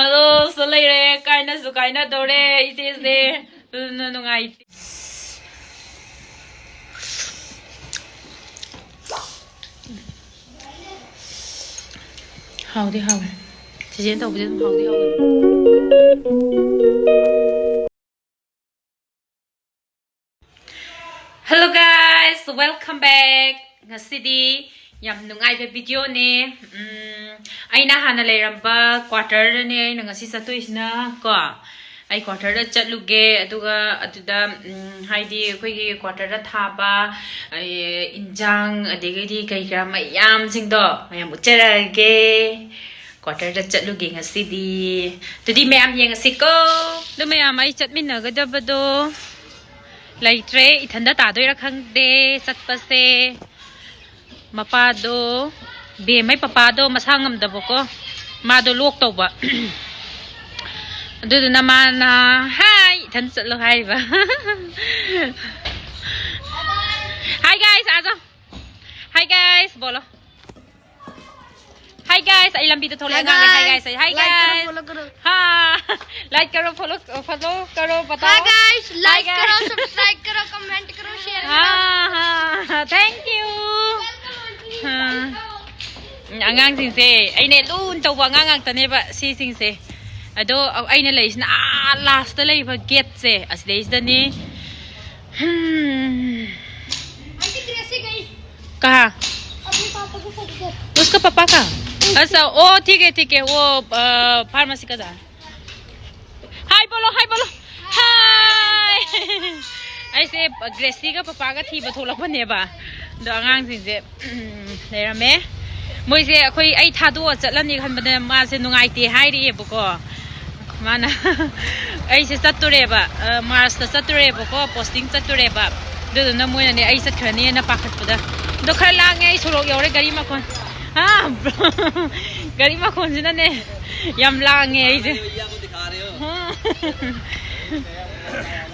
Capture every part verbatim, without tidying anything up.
ꯑꯗꯣ ꯁꯤꯗ ꯂꯩꯔꯦ, ꯀꯥꯏꯅꯁꯨ ꯀꯥꯏꯅꯗꯧꯔꯦ ꯏꯆꯦꯁꯦ꯫ ꯑꯗꯨꯅ ꯅꯨꯡꯉꯥꯏꯇꯦ꯫ ꯍꯥꯎꯗꯤ ꯍꯥꯎꯋꯦ꯫ ꯆꯦꯆꯦꯅ ꯇꯧꯕꯁꯦ ꯑꯗꯨꯝ ꯍꯥꯎꯗꯤ ꯍꯥꯎꯋꯦ꯫ Hello guys, welcome back. ꯉꯁꯤꯗꯤ ꯌꯥꯝ ꯅꯨꯡꯉꯥꯏꯕ ꯚꯤꯗꯤꯑꯣꯅꯦ꯫ ꯎꯝ, ꯑꯩꯅ ꯍꯥꯟꯅ ꯂꯩꯔꯝꯕ ꯀ꯭ꯋꯥꯇꯔꯗꯅꯦ ꯑꯩꯅ ꯉꯁꯤ ꯆꯠꯇꯣꯏꯁꯤꯅ ꯀꯣ꯫ ꯑꯩ ꯀ꯭ꯋꯥꯇꯔꯗ ꯆꯠꯂꯨꯒꯦ, ꯑꯗꯨꯒ ꯑꯗꯨꯗ, ꯎꯝ, ꯍꯥꯏꯗꯤ ꯑꯩꯈꯣꯏꯒꯤ ꯀ꯭ꯋꯥꯇꯔꯗ ꯊꯥꯕ, ꯑꯦ, ꯏꯟꯖꯥꯡ, ꯑꯗꯒꯤꯗꯤ ꯀꯩ ꯀꯔꯥ ꯃꯌꯥꯝꯁꯤꯡꯗꯣ ꯃꯌꯥꯝ ꯎꯠꯆꯔꯛꯑꯒꯦ꯫ ꯀ꯭ꯋꯥꯇꯔꯗ ꯆꯠꯂꯨꯒꯦ ꯉꯁꯤꯗꯤ꯫ ꯑꯗꯨꯗꯤ ꯃꯌꯥꯝ ꯌꯦꯡꯉꯁꯤꯀꯣ꯫ ꯑꯗꯨ ꯃꯌꯥꯝ ꯑꯩ ꯆꯠꯃꯤꯟꯅꯒꯗꯕꯗꯣ ꯂꯩꯇ꯭ꯔꯦ, ꯏꯊꯟꯗ ꯇꯥꯗꯣꯏꯔꯥ ꯈꯪꯗꯦ ꯆꯠꯄꯁꯦ꯫ ꯃꯄꯥꯗꯣ, ꯕꯦꯝꯃꯩ ꯄꯄꯥꯗꯣ ꯃꯁꯥ ꯉꯝꯗꯕꯀꯣ, ꯃꯥꯗꯣ ꯂꯣꯛ ꯇꯧꯕ꯫ ꯑꯗꯨꯗꯨꯅ ꯃꯥꯅ, "ꯍꯥꯏ, ꯏꯊꯟ ꯆꯠꯂꯣ" ꯍꯥꯏꯔꯤꯕ꯫ Hi guys, आ जाओ। Hi guys, बोलो। Hi guys, ꯑꯩ ꯂꯝꯕꯤꯗ ꯊꯣꯛꯂꯛꯑꯦ, Hi ꯑꯉꯥꯡꯅ hi guys꯫ Guys, hi Like करो, guys। Follow करो। हाँ, like करो, follow, follow करो, बताओ। Hi guys, Hi like guys। करो, subscribe करो, comment करो, share करो। हाँ, हाँ, thank you। Welcome, aunty। हाँ। Welcome। ꯑꯉꯥꯡꯁꯤꯡꯁꯦ ꯑꯩꯅ ꯂꯨꯅ ꯇꯧꯕ ꯑꯉꯥꯡ ꯉꯥꯛꯇꯅꯦꯕ ꯁꯤꯁꯤꯡꯁꯦ꯫ ꯑꯗꯣ ꯑꯩꯅ ꯂꯩꯔꯤꯁꯤꯅ ꯑꯥ last ꯂꯩꯕ gateꯁꯦ ꯑꯁꯤꯗꯩꯁꯤꯗꯅꯤ꯫ हम्म। आंटी, ग्रेसी गई। कहाँ? अपने पापा के साथ इधर। उसका पापा का? अच्छा, ओ, ठीक है, ठीक है, वो, अ, pharmacy का जा। हाय बोलो, हाय बोलो। हाय। ꯑꯩꯁꯦ ꯒ꯭ꯔꯦꯁꯤꯒ ꯄꯄꯥꯒ ꯊꯤꯕ ꯊꯣꯛꯂꯛꯄꯅꯦꯕ꯫ ꯑꯗꯣ ꯑꯉꯥꯡꯁꯤꯡꯁꯦ ꯎꯝ, ꯂꯩꯔꯝꯃꯦ꯫ ꯃꯣꯏꯁꯦ ꯑꯩꯈꯣꯏ, ꯑꯩ ꯊꯥꯗꯣꯛꯑ ꯆꯠꯂꯅꯤ ꯈꯟꯕꯗ ꯃꯥꯁꯦ ꯅꯨꯡꯉꯥꯏꯇꯦ ꯍꯥꯏꯔꯛꯑꯦꯕꯀꯣ꯫ ꯃꯥꯅ ꯑꯩꯁꯦ ꯆꯠꯇꯣꯔꯦꯕ, ꯑ, ꯃꯥꯔꯁꯇ ꯆꯠꯇꯣꯔꯦꯕꯀꯣ, posting ꯆꯠꯇꯣꯔꯦꯕ꯫ ꯑꯗꯨꯗꯨꯅ ꯃꯣꯏꯅꯅꯦ ꯑꯩ ꯆꯠꯈ꯭ꯔꯅꯦꯅ ꯄꯥꯈꯠꯄꯗ꯫ ꯑꯗꯣ ꯈꯔ ꯂꯥꯡꯉꯦ, ꯑꯩ ꯁꯣꯔꯣꯛ ꯌꯧꯔꯦ, ꯒꯥꯔꯤ ꯃꯈꯣꯟ꯫ ꯍꯥ? ꯒꯥꯔꯤ ꯃꯈꯣꯟꯁꯤꯅꯅꯦ ꯌꯥꯝ ꯂꯥꯡꯉꯦ ꯑꯩꯁꯦ꯫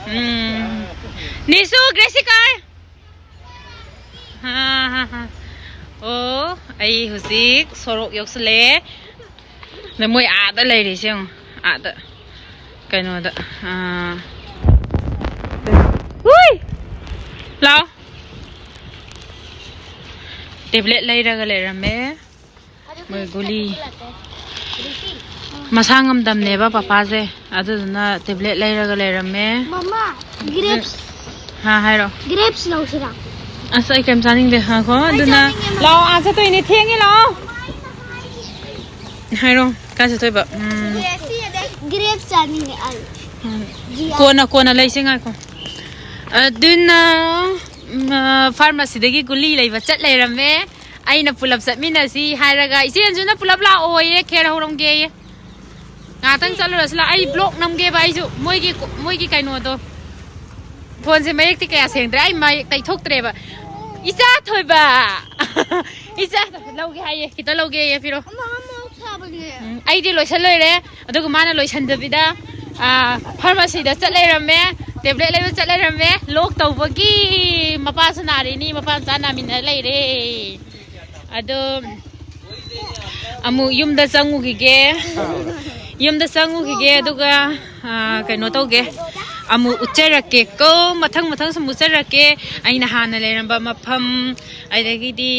ꯎꯝ꯫ ꯅꯤꯁꯨ, ꯒ꯭ꯔꯦꯁꯤ ꯀꯥꯏ? ꯍꯥ, ꯍꯥ, ꯍꯥ꯫ ꯑꯣ, ꯑꯩ ꯍꯧꯖꯤꯛ ꯁꯣꯔꯣꯛ ꯌꯧꯁꯤꯜꯂꯛꯑꯦ꯫ ꯑꯗ ꯃꯣꯏ ꯑꯥꯗ ꯂꯩꯔꯤꯁꯦ ꯌꯦꯡꯉꯣ꯫ ꯑꯥꯗ ꯀꯩꯅꯣꯗ, ꯑꯥ, ꯍꯨꯏ! ꯂꯥꯛꯑꯣ꯫ ꯇꯦꯕ꯭ꯂꯦꯠ ꯂꯩꯔꯒ ꯂꯩꯔꯝꯃꯦ꯫ ꯃꯣꯏ ꯒꯨꯂꯤ ꯃꯁꯥ ꯉꯝꯗꯝꯅꯦꯕ ꯄꯄꯥꯁꯦ, ꯑꯗꯨꯗꯨꯅ ꯇꯦꯕ꯭ꯂꯦꯠ ꯂꯩꯔꯒ ꯂꯩꯔꯝꯃꯦ꯫ ꯃꯃꯥ, grapes꯫ ꯍꯥ, ꯍꯥꯏꯔꯣ꯫ Grapes ꯂꯧꯁꯤꯔꯥ? ꯑꯁ, ꯑꯩ ꯀꯩꯝ ꯆꯥꯅꯤꯡꯗꯦ꯫ ꯉꯥꯏꯈꯣ, ꯑꯩ ꯑꯗꯨꯅ ꯆꯥꯅꯤꯡꯉꯦ, ꯃꯃꯥ꯫ ꯂꯥꯛꯑꯣ, ꯑꯥ ꯆꯠꯇꯣꯏꯅꯦ, ꯊꯦꯡꯉꯦ, ꯂꯥꯛꯑꯣ꯫ ꯍꯥꯏꯔꯣ, ꯀꯥꯏ ꯆꯠꯇꯣꯏꯕ? ꯎꯝ꯫ Grapes ꯆꯥꯅꯤꯡꯉꯦ ꯑꯩ꯫ ꯎꯝ꯫ ꯀꯣꯟꯅ, ꯀꯣꯟꯅ ꯂꯩꯁꯦ, ꯉꯥꯏꯈꯣ꯫ ꯑꯗꯨꯅ, ꯎꯝ, pharmacyꯗꯒꯤ ꯒꯨꯂꯤ ꯂꯩꯕ ꯆꯠ ꯂꯩꯔꯝꯃꯦ꯫ ꯑꯩꯅ ꯄꯨꯂꯞ ꯆꯠꯃꯤꯟꯅꯁꯤ ꯍꯥꯏꯔꯒ, ꯏꯆꯦ ꯑꯟꯖꯨꯅ ꯄꯨꯂꯞ ꯂꯥꯛꯑꯣꯌꯦ, ꯈꯦꯔ ꯍꯧꯔꯝꯒꯦꯌꯦ꯫ ꯉꯥꯛꯇꯪ ꯆꯠꯂꯨꯔꯁꯤ ꯂꯥꯛ꯫ ꯑꯩ vlog ꯅꯝꯒꯦꯕ ꯑꯩꯁꯨ꯫ ꯃꯣꯏꯒꯤ, ꯃꯣꯏꯒꯤ ꯀꯩꯅꯣꯗꯣ꯫ ꯐꯣꯟꯁꯦ ꯃꯌꯦꯛꯇꯤ ꯀꯌꯥ ꯁꯦꯡꯗ꯭ꯔꯦ꯫ ꯑꯩ ꯃꯌꯦꯛ ꯇꯩꯊꯣꯛꯇ꯭ꯔꯦꯕ꯫ ꯏꯆꯥ ꯊꯣꯏꯕ꯫ ꯏꯆꯥ ꯊꯣꯏꯕ ꯂꯧꯒꯦ ꯍꯥꯏꯌꯦ꯫ ꯈꯤꯇ ꯂꯧꯒꯦꯌꯦ꯫ ꯄꯤꯔꯣ꯫ ꯑꯃ, ꯑꯃ ꯁꯥꯕꯅꯦ꯫ ꯎꯝ, ꯑꯩꯗꯤ ꯂꯣꯏꯁꯜ ꯂꯣꯏꯔꯦ꯫ ꯑꯗꯨꯒ ꯃꯥꯅ ꯂꯣꯏꯁꯟꯗꯕꯤꯗ, ꯑꯥ, pharmacyꯗ ꯆꯠ ꯂꯩꯔꯝꯃꯦ꯫ Tablet ꯂꯩꯕ ꯆꯠ ꯂꯩꯔꯝꯃꯦ꯫ Lock ꯇꯧꯕꯒꯤ ꯃꯄꯥꯁꯨ ꯅꯥꯔꯤꯅꯤ꯫ ꯃꯄꯥ ꯃꯆꯥ ꯅꯥꯃꯤꯟꯅ ꯂꯩꯔꯦ꯫ ꯑꯗꯣ ꯑꯃꯨꯛ ꯌꯨꯝꯗ ꯆꯪꯉꯨꯈꯤꯒꯦ꯫ ꯌꯨꯝꯗ ꯆꯪꯉꯨꯈꯤꯒꯦ, ꯑꯗꯨꯒ, ꯑꯥ, ꯀꯩꯅꯣ ꯇꯧꯒꯦ꯫ ꯑꯃꯨꯛ ꯎꯠꯆꯔꯛꯀꯦꯀꯣ꯫ ꯃꯊꯪ ꯃꯊꯪ ꯁꯨꯝ ꯎꯠꯆꯔꯛꯀꯦ꯫ ꯑꯩꯅ ꯍꯥꯟꯅ ꯂꯩꯔꯝꯕ ꯃꯐꯝ, ꯑꯗꯒꯤꯗꯤ,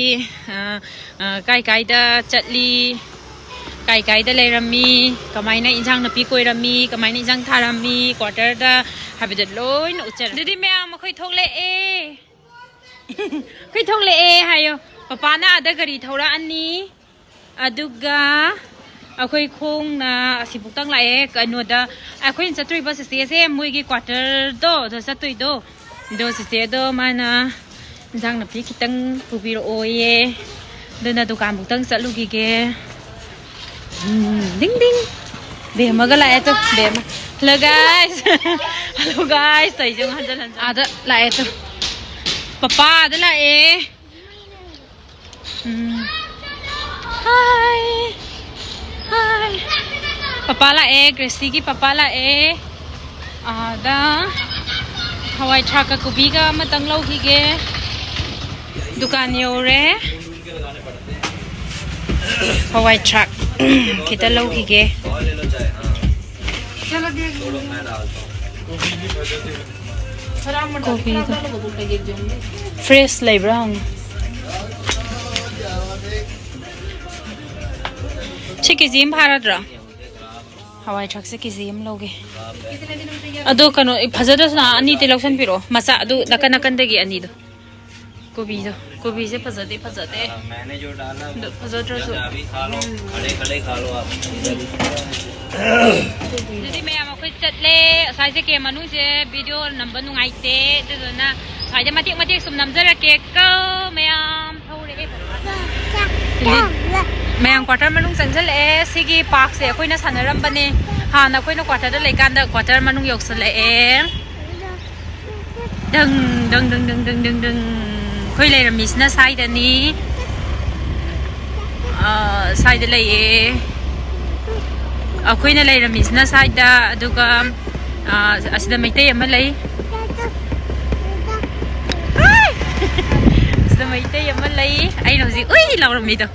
ꯑꯥ, ꯑꯥ, ꯀꯥꯏ ꯀꯥꯏꯗ ꯆꯠꯂꯤ, ꯀꯥꯏ ꯀꯥꯏꯗ ꯂꯩꯔꯝꯃꯤ, ꯀꯃꯥꯏꯅ ꯏꯟꯁꯥꯡ ꯅꯥꯄꯤ ꯀꯣꯏꯔꯝꯃꯤ, ꯀꯃꯥꯏꯅ ꯏꯟꯁꯥꯡ ꯊꯥꯔꯝꯃꯤ, quarterꯗ ꯍꯥꯏꯕꯗꯣ ꯂꯣꯏꯅ ꯎꯠꯆꯔꯛꯀꯦ꯫ ꯑꯗꯨꯗꯤ ꯃꯌꯥꯝ ꯑꯩꯈꯣꯏ ꯊꯣꯛꯂꯛꯑꯦ꯫ ꯑꯩꯈꯣꯏ ꯊꯣꯛꯂꯛꯑꯦ ꯍꯥꯏꯌꯣ꯫ ꯄꯄꯥꯅ ꯑꯥꯗ ꯒꯥꯔꯤ ꯊꯧꯔꯛꯑꯅꯤ꯫ ꯑꯗꯨꯒ ꯑꯩꯈꯣꯏ ꯈꯣꯡꯅ ꯑꯁꯤꯕꯨꯛꯇꯪ ꯂꯥꯛꯑꯦ꯫ ꯀꯩꯅꯣꯗ ꯑꯩꯈꯣꯏꯅ ꯆꯠꯇꯣꯔꯤꯕ ꯆꯤꯆꯦꯁꯦ ꯃꯣꯏꯒꯤ quarterꯗꯣ ꯑꯗ ꯆꯠꯇꯣꯏꯗꯣ꯫ ꯑꯗꯣ ꯆꯤꯆꯦꯗꯣ ꯃꯥꯅ ꯏꯟꯁꯥꯡ ꯅꯥꯄꯤ ꯈꯤꯇꯪ ꯄꯨꯕꯤꯔꯛꯑꯣꯌꯦ꯫ ꯑꯗꯨꯅ ꯗꯨꯀꯥꯟꯕꯨꯛꯇꯪ ꯆꯠꯂꯨꯈꯤꯒꯦ꯫ ꯎꯝ, ꯗꯤꯡ ꯗꯤꯡ꯫ ꯕꯦꯝꯃꯒ ꯂꯥꯛꯑꯦ ꯇꯨ, ꯕꯦꯝꯃ꯫ Hello guys꯫ Hello guys ꯇꯧꯏꯁꯦ ꯌꯦꯡꯉꯨ, ꯍꯟꯖꯟ ꯍꯟꯖꯟ꯫ ꯑꯥꯗ ꯂꯥꯛꯑꯦ ꯇꯨ꯫ ꯄꯄꯥ ꯑꯥꯗ ꯂꯥꯛꯑꯦ꯫ ꯎꯝ꯫ Hi꯫ Hi꯫ ꯄꯄꯥ ꯂꯥꯛꯑꯦ, ꯒ꯭ꯔꯦꯁꯤꯒꯤ ꯄꯄꯥ ꯂꯥꯛꯑꯦ꯫ ꯑꯥꯗ ꯍꯋꯥꯏ ꯊ꯭ꯔꯥꯛꯀ ꯀꯣꯕꯤꯒ ꯑꯃꯇꯪ ꯂꯧꯈꯤꯒꯦ꯫ ꯗꯨꯀꯥꯟ ꯌꯧꯔꯦ꯫ ꯍꯋꯥꯏ ꯊ꯭ꯔꯥꯛ ꯈꯤꯇ ꯂꯧꯈꯤꯒꯦ꯫ ꯀꯣꯕꯤꯗꯣ ꯐ꯭ꯔꯦꯁ ꯂꯩꯕ꯭ꯔꯥ ꯍꯪꯉꯨ꯫ ꯁꯤ ꯀꯦ ꯖꯤ ꯑꯃ ꯐꯥꯔꯗ꯭ꯔꯣ? ꯍꯋꯥꯏ ꯊ꯭ꯔꯥꯛꯁꯦ ꯀꯦ ꯖꯤ ꯑꯃ ꯂꯧꯒꯦ꯫ ꯑꯗꯣ ꯀꯩꯅꯣ, ꯐꯖꯗ꯭ꯔꯁꯨ ꯅꯍꯥꯟ ꯑꯅꯤꯗꯤ ꯂꯧꯁꯟꯕꯤꯔꯛꯑꯣ, ꯃꯆꯥ ꯑꯗꯨ ꯅꯥꯀꯟ ꯅꯥꯀꯟꯗꯒꯤ ꯑꯅꯤꯗꯣ꯫ ꯀꯣꯕꯤꯗꯣ, ꯀꯣꯕꯤꯁꯦ ꯐꯖꯗꯦ, ꯐꯖꯗꯦ꯫ ꯑꯗꯣ ꯐꯖꯗ꯭ꯔꯁꯨ꯫ ꯑꯗꯨꯗꯤ ꯃꯌꯥꯝ ꯑꯩꯈꯣꯏ ꯆꯠꯂꯦ꯫ ꯉꯁꯥꯏꯁꯦ ꯀꯦꯝ ꯃꯅꯨꯡꯁꯦ ꯚꯤꯗꯤꯑꯣ ꯅꯝꯕ ꯅꯨꯡꯉꯥꯏꯇꯦ, ꯑꯗꯨꯗꯨꯅ ꯁ꯭ꯋꯥꯏꯗ ꯃꯇꯦꯛ ꯃꯇꯦꯛ ꯁꯨꯝ ꯅꯝꯖꯔꯛꯀꯦ ꯀꯣ ꯃꯌꯥꯝ꯫ ꯊꯧꯔꯛꯑꯦ꯫ ꯃꯌꯥꯝ ꯀ꯭ꯋꯥꯇꯔ ꯃꯅꯨꯡ ꯆꯪꯁꯤꯜꯂꯛꯑꯦ꯫ ꯁꯤꯒꯤ ꯄꯥꯔꯛꯁꯦ ꯑꯩꯈꯣꯏꯅ ꯁꯥꯟꯅꯔꯝꯕꯅꯦ ꯍꯥꯟꯅ ꯑꯩꯈꯣꯏꯅ ꯀ꯭ꯋꯥꯇꯔꯗ ꯂꯩꯀꯥꯟꯗ꯫ ꯀ꯭ꯋꯥꯇꯔ ꯃꯅꯨꯡ ꯌꯧꯁꯤꯜꯂꯛꯑꯦ꯫ ꯗꯪ ꯗꯪ ꯗꯪ ꯗꯪ ꯗꯪ ꯗꯪ ꯗꯪ꯫ ꯑꯩꯈꯣꯏ ꯂꯩꯔꯝꯃꯤꯁꯤꯅ ꯁ꯭ꯋꯥꯏꯗꯅꯤ꯫ ꯑꯥ, ꯁ꯭ꯋꯥꯏꯗ ꯂꯩꯌꯦ꯫ ꯑꯩꯈꯣꯏꯅ ꯂꯩꯔꯝꯃꯤꯁꯤꯅ ꯁ꯭ꯋꯥꯏꯗ, ꯑꯗꯨꯒ, ꯑꯥ, ꯑꯁꯤꯗ ꯃꯩꯇꯩ ꯑꯃ ꯂꯩ꯫ ꯁꯤꯗ ꯃꯩꯇꯩ ꯑꯃ ꯂꯩ꯫ ꯑꯩꯅ ꯍꯧꯖꯤꯛ ꯎꯏ ꯂꯥꯎꯔꯝꯃꯤꯗꯣ꯫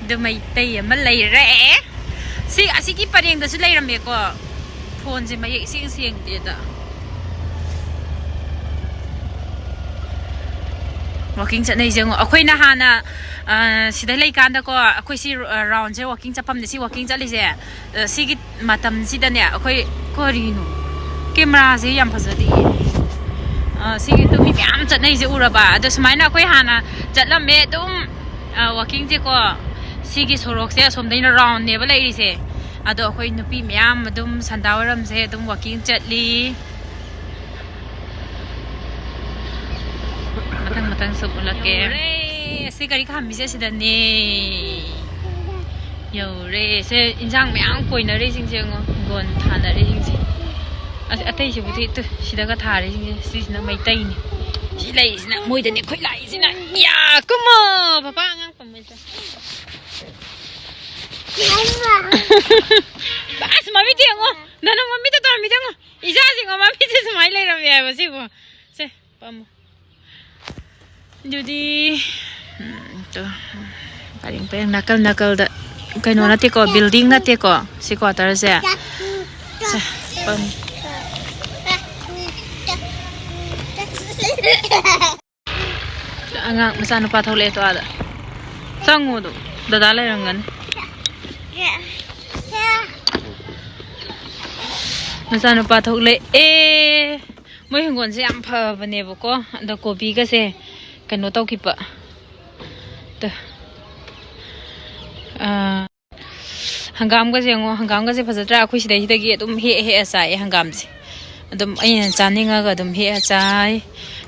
ꯑꯗꯨ ꯃꯩꯇꯩ ꯑꯃ ꯂꯩꯔꯦ꯫ ꯁꯤ, ꯑꯁꯤꯒꯤ ꯄꯔꯦꯡꯗꯁꯨ ꯂꯩꯔꯝꯃꯦꯀꯣ꯫ ꯐꯣꯟꯁꯦ ꯃꯌꯦꯛ ꯏꯁꯦꯡ ꯁꯦꯡꯗꯦꯗ꯫ ꯋꯥꯀꯤꯡ ꯆꯠꯅꯩꯁꯦ ꯌꯦꯡꯉꯣ꯫ ꯑꯩꯈꯣꯏꯅ ꯍꯥꯟꯅ, ꯑ, ꯁꯤꯗ ꯂꯩꯀꯥꯟꯗꯀꯣ, ꯑꯩꯈꯣꯏ ꯁꯤ, ꯑ, ꯔꯥꯎꯟꯁꯦ ꯋꯥꯀꯤꯡ ꯆꯠꯐꯝꯅꯦ꯫ ꯁꯤ ꯋꯥꯀꯤꯡ ꯆꯠꯂꯤꯁꯦ, ꯑ, ꯁꯤꯒꯤ ꯃꯇꯝꯁꯤꯗꯅꯦ, ꯑꯩꯈꯣꯏ, ꯀꯔꯤꯅꯣ? ꯀꯦꯃꯦꯔꯥꯁꯦ ꯌꯥꯝ ꯐꯖꯗꯦ꯫ ꯑ, ꯁꯤꯒꯤ ꯇꯨ ꯃꯤ ꯃꯌꯥꯝ ꯆꯠꯅꯩꯁꯦ ꯎꯔꯕ? ꯑꯗꯣ ꯁꯨꯃꯥꯏꯅ ꯑꯩꯈꯣꯏ ꯍꯥꯟꯅ ꯆꯠꯂꯝꯃꯦ ꯑꯗꯨꯝ, ꯑ, ꯋꯥꯀꯤꯡꯁꯦꯀꯣ꯫ ꯁꯤꯒꯤ ꯁꯣꯔꯣꯛꯁꯦ ꯑꯁꯣꯝꯗꯩꯅ ꯔꯥꯎꯟꯅꯦꯕ ꯂꯩꯔꯤꯁꯦ꯫ ꯑꯗꯣ ꯑꯩꯈꯣꯏ ꯅꯨꯄꯤ ꯃꯌꯥꯝ ꯑꯗꯨꯝ ꯁꯟꯗꯥ ꯋꯥꯏꯔꯝꯁꯦ ꯑꯗꯨꯝ ꯋꯥꯀꯤꯡ ꯆꯠꯂꯤ꯫ ꯃꯊꯪ ꯃꯊꯪ ꯁꯨꯝ ꯎꯠꯂꯛꯀꯦ꯫ ꯌꯧꯔꯦ꯫ ꯑꯁꯤ ꯒꯥꯔꯤ ꯈꯥꯝꯃꯤꯁꯦ ꯁꯤꯗꯅꯦ꯫ ꯌꯧꯔꯦ꯫ ꯁꯦ ꯏꯟꯁꯥꯡ ꯃꯌꯥꯝ ꯀꯣꯏꯅꯔꯤꯁꯤꯡꯁꯦ ꯌꯦꯡꯉꯣ꯫ ꯍꯤꯡꯒꯣꯜ ꯊꯥꯅꯔꯤꯁꯤꯡꯁꯦ꯫ ꯑꯁ, ꯑꯇꯩꯁꯤꯕꯨꯗꯤ ꯇꯨ, ꯁꯤꯗꯒ ꯊꯥꯔꯤꯁꯤꯡꯁꯦ꯫ ꯁꯤꯁꯤꯅ ꯃꯩꯇꯩꯅꯤ꯫ ꯁꯤ ꯂꯩꯔꯤꯁꯤꯅ ꯃꯣꯏꯗꯅꯦ ꯑꯩꯈꯣꯏ ꯂꯥꯛꯏꯁꯤꯅ꯫ ꯌꯥ, ꯀꯨꯝꯃꯣ꯫ ꯄꯄꯥ ꯑꯉꯥꯡ ꯄꯝꯃꯤꯁꯦ꯫ ꯑꯁ, ꯃꯃꯤꯠꯇ ꯌꯦꯡꯉꯣ꯫ ꯅꯪ ꯃꯃꯤꯠꯇ ꯇꯧꯔꯝꯃꯤꯗꯣ ꯌꯦꯡꯉꯣ꯫ ꯏꯆꯥꯁꯤꯡꯒ ꯃꯃꯤꯠꯁꯦ ꯁꯨꯃꯥꯏꯅ ꯂꯩꯔꯝꯃꯦ ꯍꯥꯏꯕ ꯁꯤꯕꯨ꯫ ꯁꯦ, ꯄꯝꯃꯣ꯫ ꯑꯗꯨꯗꯤ, ꯎꯝ, ꯇꯣ, ꯄꯔꯦꯡ ꯄꯔꯦꯡ ꯅꯥꯀꯜ ꯅꯥꯀꯜꯗ꯫ ꯀꯩꯅꯣ ꯅꯠꯇꯦꯀꯣ, ꯕꯤꯜꯗꯤꯡ ꯅꯠꯇꯦꯀꯣ ꯁꯤ ꯀ꯭ꯋꯥꯇꯔꯁꯦ꯫ ꯁꯦ, ꯄꯝ-, ꯑꯉꯥꯡ ꯃꯆꯥꯅꯨꯄꯥ ꯊꯣꯛꯂꯛꯑꯦ ꯇꯣ ꯑꯥꯗ꯫ ꯆꯪꯉꯣ ꯑꯗꯨꯝ, ꯗꯗꯥ ꯂꯩꯔꯝꯒꯅꯤ꯫ ꯃꯆꯥꯅꯨꯄꯥ ꯊꯣꯛꯂꯛꯑꯦ꯫ ꯃꯣꯏ ꯍꯤꯡꯒꯣꯜꯁꯦ ꯌꯥꯝ ꯐꯕꯅꯦꯕꯀꯣ꯫ ꯑꯗꯣ ꯀꯣꯕꯤꯒꯁꯦ ꯀꯩꯅꯣ ꯇꯧꯈꯤꯕ꯫ ꯇ-, ꯑꯥ, ꯍꯪꯒꯥꯝꯒꯁꯦ ꯌꯦꯡꯉꯣ, ꯍꯪꯒꯥꯝꯒꯁꯦ ꯐꯖꯗ꯭ꯔꯥ? ꯑꯩꯈꯣꯏ ꯁꯤꯗꯩꯁꯤꯗꯒꯤ ꯑꯗꯨꯝ ꯍꯦꯛꯑ ꯍꯦꯛꯑ ꯆꯥꯏꯌꯦ ꯍꯪꯒꯥꯝꯁꯦ꯫ ꯑꯗꯨꯝ ꯑꯩꯅ ꯆꯥꯅꯤꯡꯉꯒ ꯑꯗꯨꯝ ꯍꯦꯛꯑ ꯆꯥꯏ꯫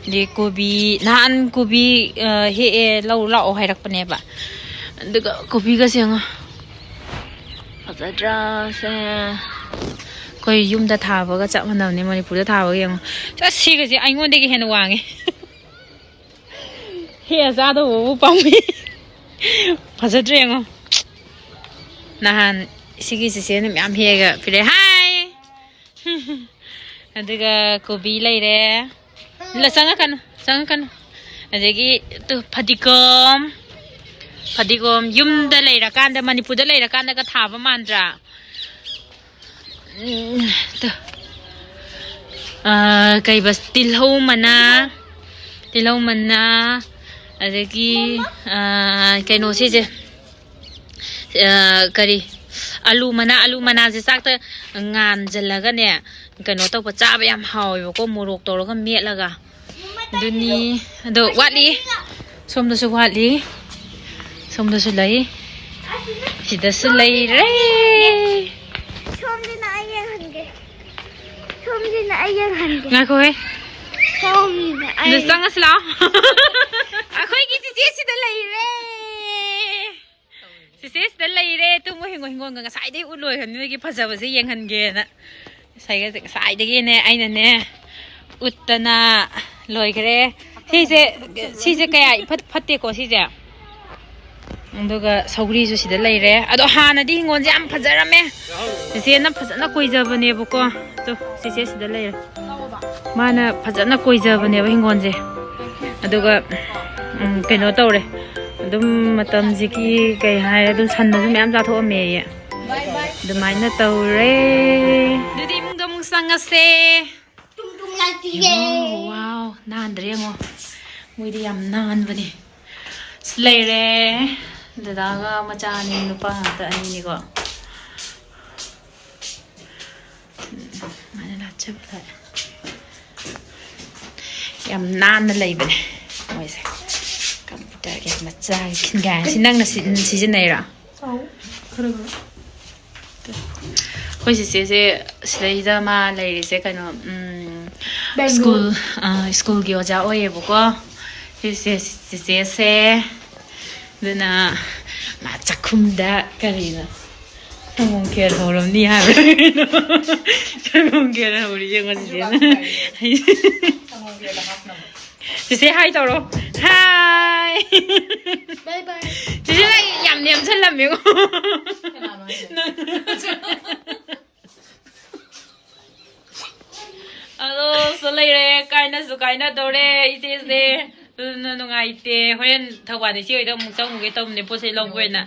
ꯑꯗꯩ ꯀꯣꯕꯤ, ꯅꯍꯥꯟ ꯀꯣꯕꯤ, ꯑ, ꯍꯦꯛꯑꯦ, ꯂꯧ ꯂꯥꯛꯑꯣ ꯍꯥꯏꯔꯛꯄꯅꯦꯕ꯫ ꯑꯗꯨꯒ ꯀꯣꯕꯤꯒꯁꯦ ꯌꯦꯡꯉꯣ꯫ ꯐꯖꯗ꯭ꯔꯥ ꯁꯦ? ꯑꯩꯈꯣꯏ ꯌꯨꯝꯗ ꯊꯥꯕꯒ ꯆꯞ ꯃꯥꯟꯅꯕꯅꯦ, ꯃꯅꯤꯄꯨꯔꯗ ꯊꯥꯕꯒ ꯌꯦꯡꯉꯣ꯫ ꯑꯁ, ꯁꯤꯒꯁꯦ ꯑꯩꯉꯣꯟꯗꯒꯤ ꯍꯦꯟꯅ ꯋꯥꯡꯉꯦ꯫ ꯍꯦꯛꯑ ꯆꯥꯗꯧꯕꯕꯨ ꯄꯥꯝꯃꯨꯏ꯫ ꯐꯖꯗ꯭ꯔꯦ ꯌꯦꯡꯉꯣ꯫ ꯅꯍꯥꯟ ꯁꯤꯒꯤ ꯆꯤꯆꯦꯅ ꯃꯌꯥꯝ ꯍꯦꯛꯑꯒ ꯄꯤꯔꯛꯑꯦ꯫ ꯍꯥꯏ! ꯑꯗꯨꯒ ꯀꯣꯕꯤ ꯂꯩꯔꯦ꯫ ꯂ-, ꯆꯪꯉꯛꯀꯅꯨ, ꯆꯪꯉꯛꯀꯅꯨ꯫ ꯑꯗꯒꯤ ꯇꯨ, ꯐꯗꯤꯒꯣꯝ, ꯐꯗꯤꯒꯣꯝ ꯌꯨꯝꯗ ꯂꯩꯔꯀꯥꯟꯗ, ꯃꯅꯤꯄꯨꯔꯗ ꯂꯩꯔꯀꯥꯟꯗꯒ ꯊꯥꯕ ꯃꯥꯟꯗ꯭ꯔꯥ? ꯎꯝ, ꯇꯨ꯫ ꯑꯥ, ꯀꯩꯕ, ꯇꯤꯜꯍꯧ ꯃꯅꯥ, ꯇꯤꯜꯍꯧ ꯃꯅꯥ, ꯑꯗꯒꯤ, ꯑꯥ, ꯀꯩꯅꯣ ꯁꯤꯁꯦ, ꯑꯥ, ꯀꯔꯤ, ꯑꯂꯨ ꯃꯅꯥ, ꯑꯂꯨ ꯃꯅꯥꯁꯦ ꯆꯥꯛꯇ ꯉꯥꯟꯁꯤꯜꯂꯒꯅꯦ, ꯀꯩꯅꯣ ꯇꯧꯕ, ꯆꯥꯕ ꯌꯥꯝ ꯍꯥꯎꯋꯦꯕꯀꯣ, ꯃꯣꯔꯣꯛ ꯇꯧꯔꯒ ꯃꯦꯠꯂꯒ꯫ ꯑꯗꯨꯅꯤ꯫ ꯑꯗꯣ ꯋꯥꯠꯂꯤ꯫ ꯁꯣꯝꯗꯁꯨ ꯋꯥꯠꯂꯤ꯫ ꯁꯣꯝꯗꯁꯨ ꯂꯩ꯫ ꯁꯤꯗꯁꯨ ꯂꯩꯔꯦ꯫ ꯁꯣꯝꯁꯤꯅ ꯑꯩ ꯌꯦꯡꯍꯟꯒꯦ꯫ ꯁꯣꯝꯁꯤꯅ ꯑꯩ ꯌꯦꯡꯍꯟꯒꯦ꯫ ꯉꯥꯏꯈꯣꯍꯦ꯫ ꯁꯣꯝꯁꯤꯅ ꯑꯩ ꯑꯗꯨ ꯆꯪꯉꯁꯤ ꯂꯥꯛꯑꯣ꯫ ꯑꯩꯈꯣꯏꯒꯤ ꯆꯤꯆꯦ ꯁꯤꯗ ꯂꯩꯔꯦ꯫ ꯆꯤꯆꯦ ꯁꯤꯗ ꯂꯩꯔꯦ꯫ ꯇꯨ ꯃꯣꯏ ꯍꯤꯡꯒꯣꯜ, ꯍꯤꯡꯒꯣꯜꯒ ꯉꯁꯥꯏꯗꯩ ꯎꯠ ꯂꯣꯏꯈ꯭ꯔꯕꯅꯤ ꯅꯣꯏꯒꯤ ꯐꯖꯕꯁꯦ ꯌꯦꯡꯍꯟꯒꯦꯅ꯫ ꯉꯁꯥꯏꯒꯁꯦ, ꯉꯁꯥꯏꯗꯒꯤꯅꯦ ꯑꯩꯅꯅꯦ ꯎꯠꯇꯅ ꯂꯣꯏꯈ꯭ꯔꯦ꯫ ꯁꯤꯁꯦ, ꯁꯤꯁꯦ ꯀꯌꯥ ꯏꯐꯠ ꯐꯠꯇꯦꯀꯣ ꯁꯤꯁꯦ꯫ ꯑꯗꯨꯒ ꯁꯧꯒ꯭ꯔꯤꯁꯨ ꯁꯤꯗ ꯂꯩꯔꯦ꯫ ꯑꯗꯣ ꯍꯥꯟꯅꯗꯤ ꯍꯤꯡꯒꯣꯜꯁꯦ ꯌꯥꯝ ꯐꯖꯔꯝꯃꯦ꯫ ꯆꯤꯆꯦꯅ ꯐꯖꯅ ꯀꯣꯏꯖꯕꯅꯦꯕꯀꯣ꯫ ꯇꯨ, ꯆꯤꯆꯦ ꯁꯤꯗ ꯂꯩꯔꯦ꯫ ꯃꯥꯅ ꯐꯖꯅ ꯀꯣꯏꯖꯕꯅꯦꯕ ꯍꯤꯡꯒꯣꯜꯁꯦ꯫ ꯑꯗꯨꯒ, ꯎꯝ, ꯀꯩꯅꯣ ꯇꯧꯔꯦ꯫ ꯑꯗꯨꯝ ꯃꯇꯝꯁꯤꯒꯤ ꯀꯩ ꯍꯥꯏꯔꯦ, ꯑꯗꯨꯝ ꯁꯟꯅꯁꯨ ꯃꯌꯥꯝ ꯆꯥꯊꯣꯛꯑꯝꯃꯦꯌꯦ꯫ ꯑꯗꯨꯃꯥꯏꯅ ꯇꯧꯔꯦ꯫ ꯑꯗꯨꯗꯤ ꯏꯃꯨꯡꯗ ꯑꯃꯨꯛ ꯆꯪꯉꯁꯦ꯫ ꯇꯨꯝ ꯇꯨꯝ ꯂꯥꯛꯇꯤꯌꯦ꯫ ꯌꯦꯡꯉꯣ, ꯋꯥꯎ, ꯅꯥꯟꯗ꯭ꯔꯦ ꯌꯦꯡꯉꯣ꯫ ꯃꯣꯏꯗꯤ ꯌꯥꯝ ꯅꯥꯟꯕꯅꯦ꯫ ꯁꯤ ꯂꯩꯔꯦ꯫ ꯗꯗꯥꯒ ꯃꯆꯥ ꯑꯅꯤ, ꯅꯨꯄꯥ ꯉꯥꯛꯇ ꯑꯅꯤꯅꯤꯀꯣ꯫ ꯎꯝ, ꯑꯗꯨꯃꯥꯏꯅ ꯂꯥꯠꯆꯕ ꯂꯥꯛꯑꯦ꯫ ꯌꯥꯝ ꯅꯥꯟꯅ ꯂꯩꯕꯅꯦ ꯃꯣꯏꯁꯦ꯫ ꯀꯝꯄ꯭ꯌꯨꯇꯔꯒꯤ ꯃꯆꯥꯒꯤ ꯈꯤꯟꯒꯥꯏ꯫ ꯁꯤ ꯅꯪꯅ ꯁꯤ-, ꯁꯤꯖꯤꯟꯅꯩꯔꯣ? ꯑꯧ, ꯈꯔ ꯈꯔ꯫ ꯑꯩꯈꯣꯏ ꯆꯤꯆꯦꯁꯦ ꯁꯤꯗꯩꯁꯤꯗ ꯃꯥ ꯂꯩꯔꯤꯁꯦ ꯀꯩꯅꯣ, ꯎꯝ, ꯕꯦꯡꯒ꯭ꯂꯣꯔ꯫ ꯁ꯭ꯀꯨꯜ, ꯑ, ꯁ꯭ꯀꯨꯜꯒꯤ ꯑꯣꯖꯥ ꯑꯣꯏꯌꯦꯕꯀꯣ꯫ ꯁꯤꯁꯦ ꯆꯤꯆꯦꯁꯦ꯫ ꯑꯗꯨꯅ ꯃꯥ ꯆꯥꯛꯈꯨꯝꯗ ꯀꯔꯤꯅꯣ? ꯁꯪꯒꯣꯝ ꯈꯦꯔ ꯍꯧꯔꯝꯅꯤ ꯍꯥꯏꯕ꯭ꯔꯥ ꯀꯩꯅꯣ? ꯁꯪꯒꯣꯝ ꯈꯦꯔ ꯍꯧꯔꯤ ꯌꯦꯡꯉꯣ ꯆꯤꯆꯦꯅ꯫ ꯁꯪꯒꯣꯝ ꯈꯦꯔꯗ ꯍꯥꯞꯅꯕ꯫ ꯆꯤꯆꯦ ꯍꯥꯏ ꯇꯧꯔꯣ꯫ ꯍꯥꯏ꯫ ꯕꯥꯏ ꯕꯥꯏ꯫ ꯆꯤꯆꯦ ꯅꯪ ꯌꯥꯝ ꯅꯦꯝꯁꯜꯂꯝꯃꯦꯉꯣ꯫ ꯀꯅꯥꯅꯣ ꯍꯥꯏꯁꯦ? ꯅꯪ꯫ ꯑꯗꯣ ꯁꯤꯗ ꯂꯩꯔꯦ꯫ ꯀꯥꯏꯅꯁꯨ ꯀꯥꯏꯅꯗꯧꯔꯦ ꯏꯆꯦꯁꯦ꯫ ꯑꯗꯨꯅ ꯅꯨꯡꯉꯥꯏꯇꯦ꯫ ꯍꯣꯔꯦꯟ ꯊꯧꯕꯥꯜꯗ ꯏꯆꯦ ꯍꯣꯏꯗ ꯑꯃꯨꯛ ꯆꯪꯉꯨꯒꯦ ꯇꯧꯕꯅꯦ, ꯄꯣꯠ ꯆꯩ ꯂꯧꯕ ꯑꯣꯏꯅ꯫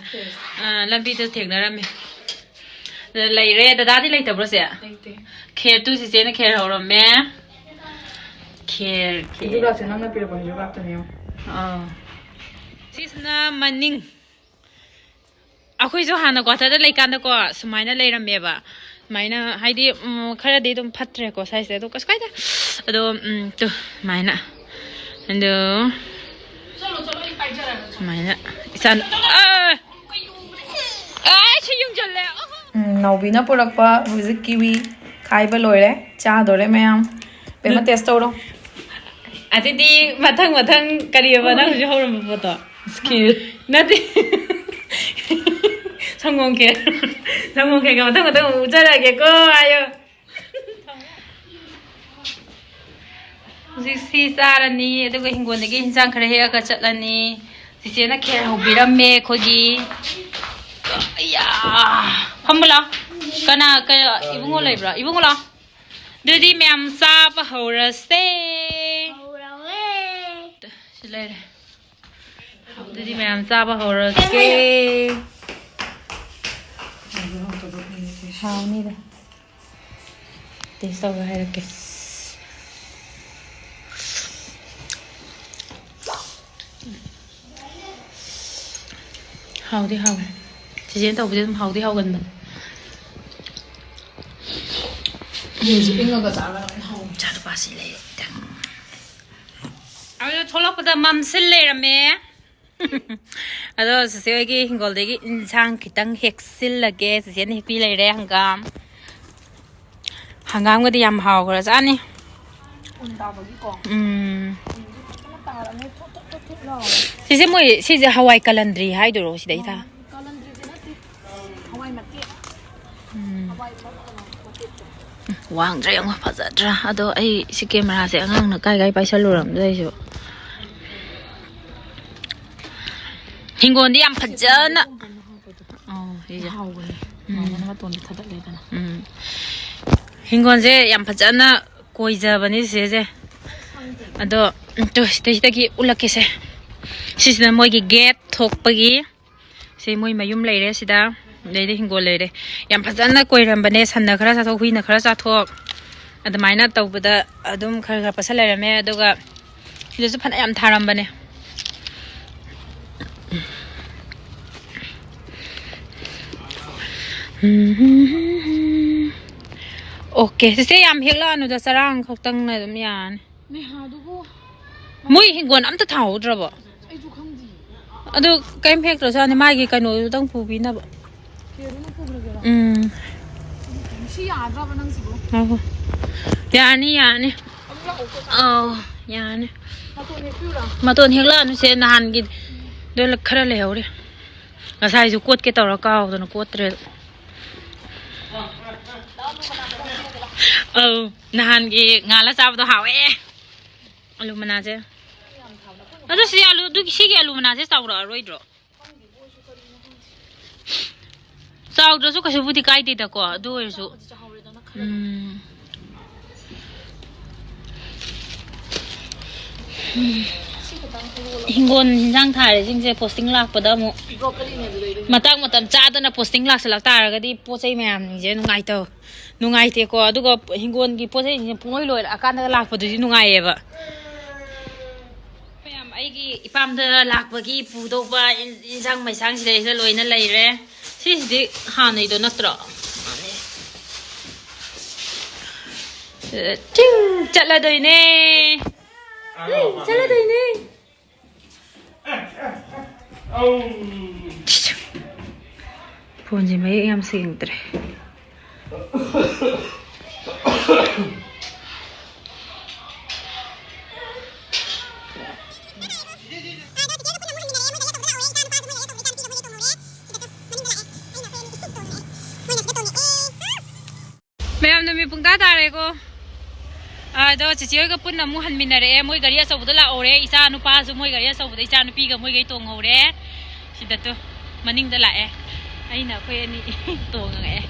ꯑ, ꯂꯝꯕꯤꯗ ꯊꯦꯡꯅꯔꯝꯃꯦ꯫ ꯑꯗ ꯂꯩꯔꯦ꯫ ꯗꯗꯥꯗꯤ ꯂꯩꯇꯕ꯭ꯔꯣ ꯆꯦ? ꯂꯩꯇꯦ꯫ ꯈꯦꯔ ꯇꯨ ꯆꯤꯆꯦꯅ ꯈꯦꯔ ꯍꯧꯔꯝꯃꯦ꯫ ꯈꯦꯔ, ꯈꯦꯔ꯫ ꯍꯤꯖꯨꯕꯥꯛꯁꯦ ꯅꯪꯅ ꯄꯤꯔꯛꯄ ꯍꯤꯖꯨꯕꯥꯛꯇꯨꯅꯦ ꯌꯦꯡꯉꯣ꯫ ꯑꯥ꯫ ꯁꯤꯁꯤꯅ ꯃꯅꯤꯡ꯫ ꯑꯩꯈꯣꯏꯁꯨ ꯍꯥꯟꯅ ꯀ꯭ꯋꯥꯇꯔꯗ ꯂꯩꯀꯥꯟꯗꯀꯣ ꯁꯨꯃꯥꯏꯅ ꯂꯩꯔꯝꯃꯦꯕ꯫ ꯁꯨꯃꯥꯏꯅ ꯍꯥꯏꯗꯤ, ꯎꯝ, ꯈꯔꯗꯤ ꯑꯗꯨꯝ ꯐꯠꯇ꯭ꯔꯦꯀꯣ ꯁ꯭ꯋꯥꯏꯁꯦ, ꯑꯗꯣ ꯀꯩꯁꯨ ꯀꯥꯏꯗꯦ꯫ ꯑꯗꯣ, ꯎꯝ, ꯇꯨ, ꯁꯨꯃꯥꯏꯅ꯫ ꯑꯗꯣ ꯁꯨꯃꯥꯏꯅ ꯏꯆꯥ, ꯑ, ꯑ, ꯁꯤ ꯌꯨꯡꯁꯤꯜꯂꯦ꯫ ꯎꯝ, ꯅꯥꯎꯕꯤꯅ ꯄꯨꯔꯛꯄ ꯍꯧꯖꯤꯛ ꯀꯤꯋꯤ ꯈꯥꯏꯕ ꯂꯣꯏꯔꯦ, ꯆꯥꯗꯣꯔꯦ ꯃꯌꯥꯝ꯫ ꯕꯦꯝꯃ, ꯇꯦꯁ ꯇꯧꯔꯣ꯫ ꯑꯗꯨꯗꯤ ꯃꯊꯪ ꯃꯊꯪ ꯀꯔꯤꯑꯕ ꯅꯪ ꯍꯧꯖꯤꯛ ꯍꯧꯔꯝꯕ ꯄꯣꯠꯇꯣ? ꯈꯤꯔ꯫ ꯅꯠꯇꯦ꯫ ꯁꯪꯒꯣꯝ ꯈꯦꯔ꯫ ꯁꯪꯒꯣꯝ ꯈꯦꯔꯒ ꯃꯊꯪ ꯃꯊꯪ ꯑꯃꯨꯛ ꯎꯠꯆꯔꯛꯑꯒꯦꯀꯣ ꯍꯥꯏꯌꯣ꯫ ꯍꯧꯖꯤꯛ ꯁꯤ ꯆꯥꯔꯅꯤ, ꯑꯗꯨꯒ ꯍꯤꯡꯒꯣꯜꯗꯒꯤ ꯍꯤꯟꯖꯥꯡ ꯈꯔ ꯍꯦꯛꯑꯒ ꯆꯠꯂꯅꯤ꯫ ꯆꯤꯆꯦꯅ ꯈꯦꯔ ꯍꯧꯕꯤꯔꯝꯃꯦ ꯑꯩꯈꯣꯏꯒꯤ꯫ ꯑꯌꯥ! ꯐꯝꯃꯨ ꯂꯥꯎ꯫ ꯀꯅꯥ, ꯀꯅꯥ, ꯏꯕꯨꯡꯉꯣ ꯂꯩꯕ꯭ꯔꯣ? ꯏꯕꯨꯡꯉꯣ ꯂꯥꯎ꯫ ꯑꯗꯨꯗꯤ ꯃꯌꯥꯝ ꯆꯥꯕ ꯍꯧꯔꯁꯦ꯫ ꯍꯧꯔꯒꯦ꯫ ꯁꯤ ꯂꯩꯔꯦ꯫ ꯑꯗꯨꯗꯤ ꯃꯌꯥꯝ ꯆꯥꯕ ꯍꯧꯔꯁꯦ꯫ ꯍꯥꯎꯅꯤꯗ꯫ ꯇꯦꯁ ꯇꯧꯔꯒ ꯍꯥꯏꯔꯛꯀꯦ꯫ ꯍꯥꯎꯗꯤ ꯍꯥꯎꯋꯦ꯫ ꯆꯤꯆꯦꯅ ꯇꯧꯕꯁꯦ ꯑꯗꯨꯝ ꯍꯥꯎꯗꯤ ꯍꯥꯎꯒꯟꯕꯅꯦ꯫ ꯍꯧꯖꯤꯛ ꯏꯪꯉꯒ ꯆꯥꯔꯒ ꯂꯣꯏꯅ ꯍꯥꯎꯋꯦ꯫ ꯏꯆꯥꯅꯨꯄꯥꯁꯤ ꯂꯩꯔꯦ꯫ ꯑꯗꯨ ꯊꯣꯛꯂꯛꯄꯗ ꯃꯝꯁꯤꯜ ꯂꯩꯔꯝꯃꯦ꯫ ꯑꯗꯣ ꯆꯤꯆꯦ ꯍꯣꯏꯒꯤ ꯍꯤꯡꯒꯣꯜꯗꯒꯤ ꯏꯟꯁꯥꯡ ꯈꯤꯇꯪ ꯍꯦꯛꯆꯤꯜꯂꯒꯦ꯫ ꯆꯤꯆꯦꯅ ꯍꯦꯛꯄꯤ ꯂꯩꯔꯦ ꯍꯪꯒꯥꯝ꯫ ꯍꯪꯒꯥꯝꯒꯗꯤ ꯌꯥꯝ ꯍꯥꯎꯈ꯭ꯔꯖꯥꯠꯅꯤ꯫ ꯎꯟ ꯇꯥꯕꯒꯤꯀꯣ꯫ ꯎꯝ꯫ ꯎꯟꯁꯦ ꯐꯖꯅ ꯇꯥꯔꯕꯅꯤꯅ ꯊꯣꯠ ꯊꯣꯠ ꯊꯣꯠ ꯊꯣꯠ ꯂꯥꯎꯔꯦ꯫ ꯁꯤꯁꯦ ꯃꯣꯏ, ꯁꯤꯁꯦ ꯍꯋꯥꯏ ꯀꯂꯟꯗ꯭ꯔꯤ ꯍꯥꯏꯗꯣꯏꯔꯣ ꯁꯤꯗꯩꯗ? ꯀꯂꯟꯗ꯭ꯔꯤꯗꯤ ꯅꯠꯇꯦ꯫ ꯍꯋꯥꯏ ꯃꯇꯦꯛ꯫ ꯎꯝ꯫ ꯍꯋꯥꯏ ꯃꯔꯨ ꯀꯩꯅꯣ ꯃꯇꯦꯛꯇꯣ꯫ ꯋꯥꯡꯗ꯭ꯔꯥ ꯌꯦꯡꯉꯣ, ꯐꯖꯗ꯭ꯔꯥ? ꯑꯗꯣ ꯑꯩ ꯁꯤ ꯀꯦꯃꯦꯔꯥꯁꯦ ꯑꯉꯥꯡꯅ ꯀꯥꯏ ꯀꯥꯏ ꯄꯥꯏꯁꯜꯂꯨꯔꯕꯅꯣ ꯑꯩꯁꯨ꯫ ꯍꯤꯡꯒꯣꯜꯗꯤ ꯌꯥꯝ ꯐꯖꯅ꯫ ꯑꯧ, ꯁꯤꯁꯦ꯫ ꯍꯥꯎꯕꯅꯦ꯫ ꯎꯝ꯫ ꯍꯥꯎꯕꯅ ꯃꯇꯣꯟꯗꯤ ꯊꯥꯗꯠꯂꯦꯗꯅ꯫ ꯎꯝ꯫ ꯍꯤꯡꯒꯣꯜꯁꯦ ꯌꯥꯝ ꯐꯖꯅ ꯀꯣꯏꯖꯕꯅꯤ ꯆꯤꯆꯦꯁꯦ꯫ ꯑꯗꯣ, ꯎꯝ, ꯇꯨ, ꯁꯤꯗꯩꯁꯤꯗꯒꯤ ꯎꯠꯂꯛꯀꯦꯁꯦ꯫ ꯁꯤꯁꯤꯅ ꯃꯣꯏꯒꯤ ꯒꯦꯠ ꯊꯣꯛꯄꯒꯤ꯫ ꯁꯤ ꯃꯣꯏ ꯃꯌꯨꯝ ꯂꯩꯔꯦ ꯁꯤꯗ꯫ ꯑꯗꯩꯗꯤ ꯍꯤꯡꯒꯣꯜ ꯂꯩꯔꯦ꯫ ꯌꯥꯝ ꯐꯖꯅ ꯀꯣꯏꯔꯝꯕꯅꯦ꯫ ꯁꯟꯅ ꯈꯔ ꯆꯥꯊꯣꯛ, ꯍꯨꯏꯅ ꯈꯔ ꯆꯥꯊꯣꯛ꯫ ꯑꯗꯨꯃꯥꯏꯅ ꯇꯧꯕꯗ ꯑꯗꯨꯝ ꯈꯔ ꯈꯔ ꯄꯠꯁꯜ ꯂꯩꯔꯝꯃꯦ꯫ ꯑꯗꯨꯒ ꯁꯤꯗꯁꯨ ꯐꯅꯌꯥꯝ ꯊꯥꯔꯝꯕꯅꯦ꯫ ꯑꯣꯀꯦ, ꯆꯤꯆꯦ, ꯌꯥꯝ ꯍꯦꯛꯂꯛꯑꯅꯨꯗ, ꯆꯔꯥ ꯑꯃꯈꯛꯇꯪꯅ ꯑꯗꯨꯝ ꯌꯥꯔꯅꯤ꯫ ꯅꯦꯍꯥꯗꯨꯕꯨ ꯃꯣꯏ ꯍꯤꯡꯒꯣꯜ ꯑꯝꯇ ꯊꯥꯍꯧꯗ꯭ꯔꯕꯣ? ꯑꯩꯁꯨ ꯈꯪꯗꯤꯌꯦ꯫ ꯑꯗꯨ ꯀꯩꯝ ꯍꯦꯛꯇ꯭ꯔꯁꯨ ꯌꯥꯅꯤ, ꯃꯥꯒꯤ ꯀꯩꯅꯣꯗꯨꯗꯪ ꯄꯨꯕꯤꯅꯕ꯫ ꯀꯦꯔꯨꯅ ꯄꯨꯈ꯭ꯔꯒꯦꯔꯣ? ꯎꯝ꯫ ꯁꯤ ꯌꯥꯗ꯭ꯔꯕ ꯅꯪꯁꯤꯕꯨ? ꯉꯥꯏꯈꯣ꯫ ꯌꯥꯅꯤ, ꯌꯥꯅꯤ꯫ ꯑꯃꯨꯛ ꯂꯥꯛꯑꯣꯀꯣ꯫ ꯑꯧ, ꯌꯥꯅꯤ꯫ ꯃꯇꯣꯟ ꯍꯦꯛꯄꯤꯌꯨꯔꯥ? ꯃꯇꯣꯟ ꯍꯦꯛꯂꯛꯑꯅꯨꯁꯦ, ꯅꯍꯥꯟꯒꯤ ꯑꯗꯨ ꯈꯔ ꯂꯩꯍꯧꯔꯤ꯫ ꯉꯁꯥꯏꯁꯨ ꯀꯣꯠꯀꯦ ꯇꯧꯔ ꯀꯥꯎꯗꯅ ꯀꯣꯠꯇ꯭ꯔꯦ꯫ ꯑꯧ, ꯅꯍꯥꯟꯒꯤ ꯉꯥꯜꯂ ꯆꯥꯕꯗꯣ ꯍꯥꯎꯋꯦ꯫ ꯑꯂꯨ ꯃꯅꯥꯁꯦ꯫ ꯑꯗꯨ ꯁꯤ ꯑꯂꯨ, ꯑꯗꯨꯒꯤ, ꯁꯤꯒꯤ ꯑꯂꯨ ꯃꯅꯥꯁꯦ ꯆꯥꯎꯔꯛꯑꯔꯣꯏꯗ꯭ꯔꯣ? ꯆꯥꯎꯗ꯭ꯔꯁꯨ ꯀꯩꯁꯨꯕꯨꯗꯤ ꯀꯥꯏꯗꯦꯗꯀꯣ, ꯑꯗꯨ ꯑꯣꯏꯔꯁꯨ꯫ ꯎꯝ꯫ ꯍꯤꯡꯒꯣꯜ ꯍꯤꯟꯖꯥꯡ ꯊꯥꯔꯤꯁꯤꯡꯁꯦ posting ꯂꯥꯛꯄꯗ ꯑꯃꯨꯛ ꯃꯇꯥꯡ ꯃꯇꯝ ꯆꯥꯗꯅ posting ꯂꯥꯛꯁꯜꯂꯛ ꯇꯥꯔꯒꯗꯤ ꯄꯣꯠ ꯆꯩ ꯃꯌꯥꯝꯁꯤꯡꯁꯦ ꯅꯨꯡꯉꯥꯏꯇꯧ ꯅꯨꯡꯉꯥꯏꯇꯦꯀꯣ꯫ ꯑꯗꯨꯒ ꯍꯤꯡꯒꯣꯜꯒꯤ ꯄꯣꯠ ꯆꯩꯁꯤꯡꯁꯦ ꯄꯨꯡꯂꯣꯏ ꯂꯣꯏꯔꯛꯑꯀꯥꯟꯗ ꯂꯥꯛꯄꯗꯨꯗꯤ ꯅꯨꯡꯉꯥꯏꯌꯦꯕ꯫ ꯃꯌꯥꯝ ꯑꯩꯒꯤ ꯏꯄꯥꯝꯗ ꯂꯥꯛꯄꯒꯤ ꯄꯨꯗꯧꯕ ꯏꯟ- ꯏꯟꯁꯥꯡ ꯃꯩꯁꯥꯡ ꯁꯤꯗꯩꯁꯤꯗ ꯂꯣꯏꯅ ꯂꯩꯔꯦ꯫ ꯁꯤꯁꯤꯗꯤ ꯍꯥꯟꯅꯩꯗꯣ ꯅꯠꯇ꯭ꯔꯣ? ꯇꯤꯡ ꯆꯠꯂꯗꯣꯏꯅꯦ꯫ ꯆꯠꯂꯗꯣꯏꯅꯦ꯫ ꯐꯣꯟꯁꯦ ꯃꯌꯦꯛ ꯌꯥꯝ ꯁꯦꯡꯗ꯭ꯔꯦ꯫ ꯃꯌꯥꯝ ꯅꯨꯃꯤꯠ ꯄꯨꯡꯇꯥ ꯇꯥꯔꯦꯀꯣ꯫ ꯑꯗꯣ ꯆꯤꯆꯦ ꯍꯣꯏꯒ ꯄꯨꯟꯅ ꯑꯃꯨꯛ ꯍꯟꯃꯤꯟꯅꯔꯛꯑꯦ꯫ ꯃꯣꯏ ꯒꯥꯔꯤ ꯑꯆꯧꯕꯗ ꯂꯥꯛꯍꯧꯔꯦ꯫ ꯏꯆꯥ ꯅꯨꯄꯥꯁꯨ ꯃꯣꯏ ꯒꯥꯔꯤ ꯑꯆꯧꯕꯗ ꯏꯆꯥ ꯅꯨꯄꯤꯒ ꯃꯣꯏꯒꯩ ꯇꯣꯡꯍꯧꯔꯦ꯫ ꯁꯤꯗ ꯇꯨ ꯃꯅꯤꯡꯗ ꯂꯥꯛꯑꯦ꯫ ꯑꯩꯅ ꯑꯩꯈꯣꯏ ꯑꯅꯤ ꯇꯣꯡꯉꯛꯑꯦ꯫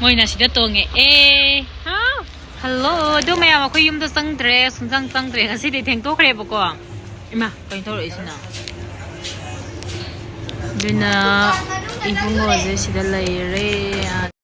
ꯃꯣꯏꯅ ꯁꯤꯗ ꯇꯣꯡꯉꯛꯑꯦ꯫ ꯍꯥꯎ꯫ ꯍꯜꯂꯣ꯫ ꯑꯗꯨ ꯃꯌꯥꯝ ꯑꯩꯈꯣꯏ ꯌꯨꯝꯗ ꯆꯪꯗ꯭ꯔꯦ꯫ ꯁꯨꯡꯆꯪ ꯆꯪꯗ꯭ꯔꯦ꯫ ꯉꯁꯤꯗꯤ ꯊꯦꯡꯗꯣꯛꯈ꯭ꯔꯦꯕꯀꯣ꯫ ꯏꯃꯥ ꯀꯩꯅꯣ ꯇꯧꯔꯛꯏꯁꯤꯅ꯫ ꯑꯗꯨꯅ ꯏꯕꯨꯡꯉꯣꯁꯦ ꯁꯤꯗ ꯂꯩꯔꯦ꯫